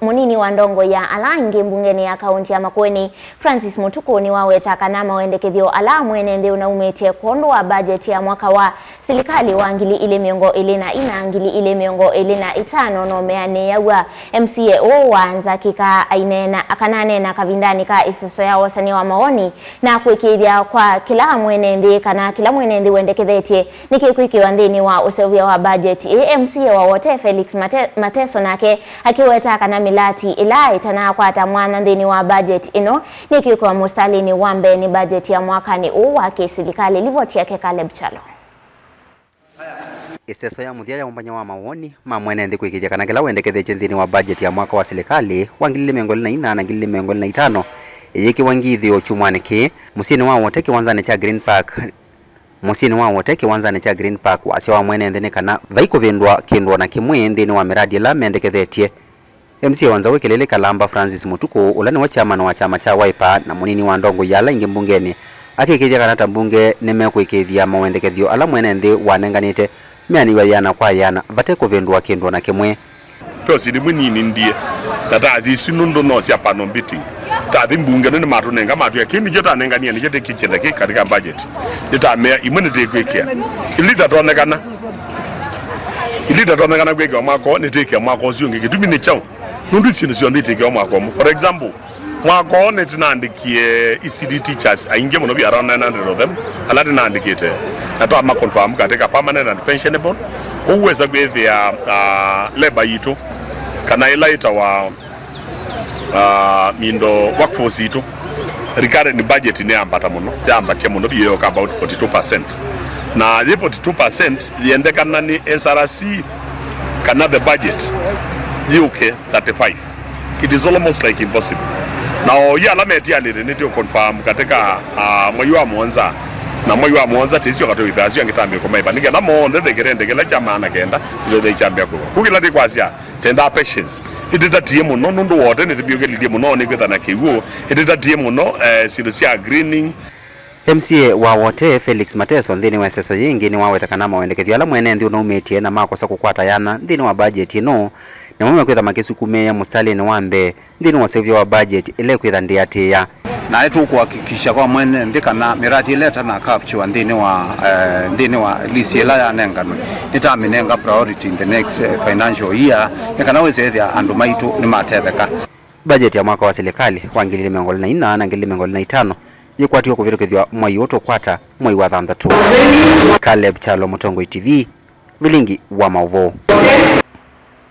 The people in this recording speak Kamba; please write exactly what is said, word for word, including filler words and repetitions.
Mũnini wa ndongoi ya ala aingĩ mbungenĩ ya kaũnti ya Makueni, Francis Mutuku, nĩwaweta kana mawendekethyo ala mwene nthĩ ũnaumĩtye kwondũ wa budget ya mwaka wa silikalĩ wa ngili ilĩ mĩongo ĩlĩ na ina, ngili ilĩ mĩongo ĩlĩ na itano no meanĩaw'a. M C A ũũ wa Nzakika aineena, akananeena kavindanĩ ka ĩseso ya wosany'a wa mawoni na kũĩkĩĩthya kwa kĩla mwene nthĩ kana kĩla mwene nthĩ wendekethetye nĩkĩkwĩkĩwa nthĩnĩ wa ũseũvya wa budget ĩĩ. M C A wa Wote Felix Mate-, Mateso nake akĩweta kana mĩlati ĩla ĩtanaakwata mwanya nthĩnĩ wa budget ĩno nĩkwĩkĩwa mũsitalĩnĩ wa mbee nĩ budget ya mwakanĩ ũũ wa kĩsilikalĩ. Livoti yake Caleb Chalo. Ĩseso ya mũthya ya ũmbany'a wa mawoni ma mwene nthĩ kũĩkĩĩthya kana kĩla wendekethetye nthĩnĩ wa budget ya mwaka wa silikalĩ wa ngili ilĩ mĩongo ĩlĩ na ina na ngili ilĩ mĩongo ĩlĩ na itano ĩyĩkĩwa ngithyo kyumwanĩ kĩĩ mũsyĩnĩ wa Wote kĩwanzanĩ kya Green Park. Mũsyĩnĩ wa Wote kĩwanzanĩ kya Green Park, wasya wa mwene nthĩ nĩ kana vai kũvĩndũa kĩndũ o na kĩmwe nthĩnĩ wa mĩradi ĩla mendekethetye. M C A wa Nzaũ Ĩkĩlĩlĩ Kalamba, Francis Mutuku, ũla nĩwe chairman wa kyama kya Wiper na mũnini wa ndongoi ya ala aingĩ mbungenĩ, akĩĩkĩĩthya kana ta mbunge nĩmekũĩkĩĩthya mawendekethyo ala mwene nthĩ wanenganĩte meanĩw'a yĩana kwa yĩana vate kũvĩndũa kĩndũ o na kĩmwe. Ve ũsindi mwĩnini ndie, na ta isu nũndũ no sya panel beating. Ta athi mbunge nĩ nĩmatũnenga matwĩa, kĩu nĩkyo tanenganie, nĩkyo tĩkĩkĩte kĩ katika budget. Nĩtamea, imwe nĩtĩkwĩkĩa. Ila itatonyekana. Ila itatonyekana kwĩkĩwa mwaka ũũ, nĩtĩkĩa mwaka ũsu ũngĩ. Kĩtumi nĩ kyaũ? Nũndũ isu nĩ syonthe itĩkĩwa mwaka ũmwe. For example, mwaka ũũ nĩtũnaandĩkie E C D teachers aingĩ mũno, we around nine hundred of them, ala nĩnaandĩkĩte. Na twama confirm katika permanent and pensionable. Kwoou wesa kwĩthĩa, ah, labor yitũ, kana ĩla ĩtawa, ah, mindo workforce yitũ, recurrent budget nĩyambata mũno, yambatya mũno, vyũ yoka about forty-two percent. Na yĩ forty-two percent yendekana nĩ S R C kana the budget yũke thirty-five. It is almost like impossible. Na oyu ala metialĩte nĩtũ confirm katika, ah, mwei wa mũonza, na mwei wa mũonza tĩsyoka tũithaa syo angĩ tambĩko maiva, nĩkenda monthe thekere ndekela kya maana kenda isothei kyambĩa kũva. Kũu kĩla tĩkwasya, tenda patience. Nĩtĩtatie mũno nũndũ Wote nĩtũmyũkĩlilye mũno, nĩkwĩtha na kĩw'ũ. Nĩtĩtatie mũno, eh, syĩndũ sya greening. M C A wa Wote, Felix Mateso, nthĩnĩ wa ĩseso yĩngĩ nĩwaweta kana mawendekethyo ala mwene nthĩ ũnaumĩtye na makosa kũkwata yanya nthĩnĩ wa budget ĩno, namo mekwĩtha makĩsukumĩĩa mũsitalĩnĩ wa mbee nthĩnĩ wa ũseũvyo wa budget ĩla ĩkwĩtha ndĩatĩĩa. Na nĩtũkũhakikisha kwa mwene nthĩ kana mĩradi ĩla ĩtana capture nthĩnĩ wa, eh, nthĩnĩ wa list ĩla yanenganwe, nĩtamĩnenga priority in the next, eh, financial year, nĩ kana wĩse ĩthĩa andũ maitũ nĩmatetheka. Budget ya mwaka wa silikalĩ wa ngili ilĩ mĩongo ĩlĩ na ina na ngili ilĩ mĩongo ĩlĩ na itano yĩkwatiwe kũvĩtũkĩthw'a mwai ũũ tũkwata, mwai wa thanthatũ. Caleb Kyalo, Mũtongoi T V, vilingi wa maũvoo.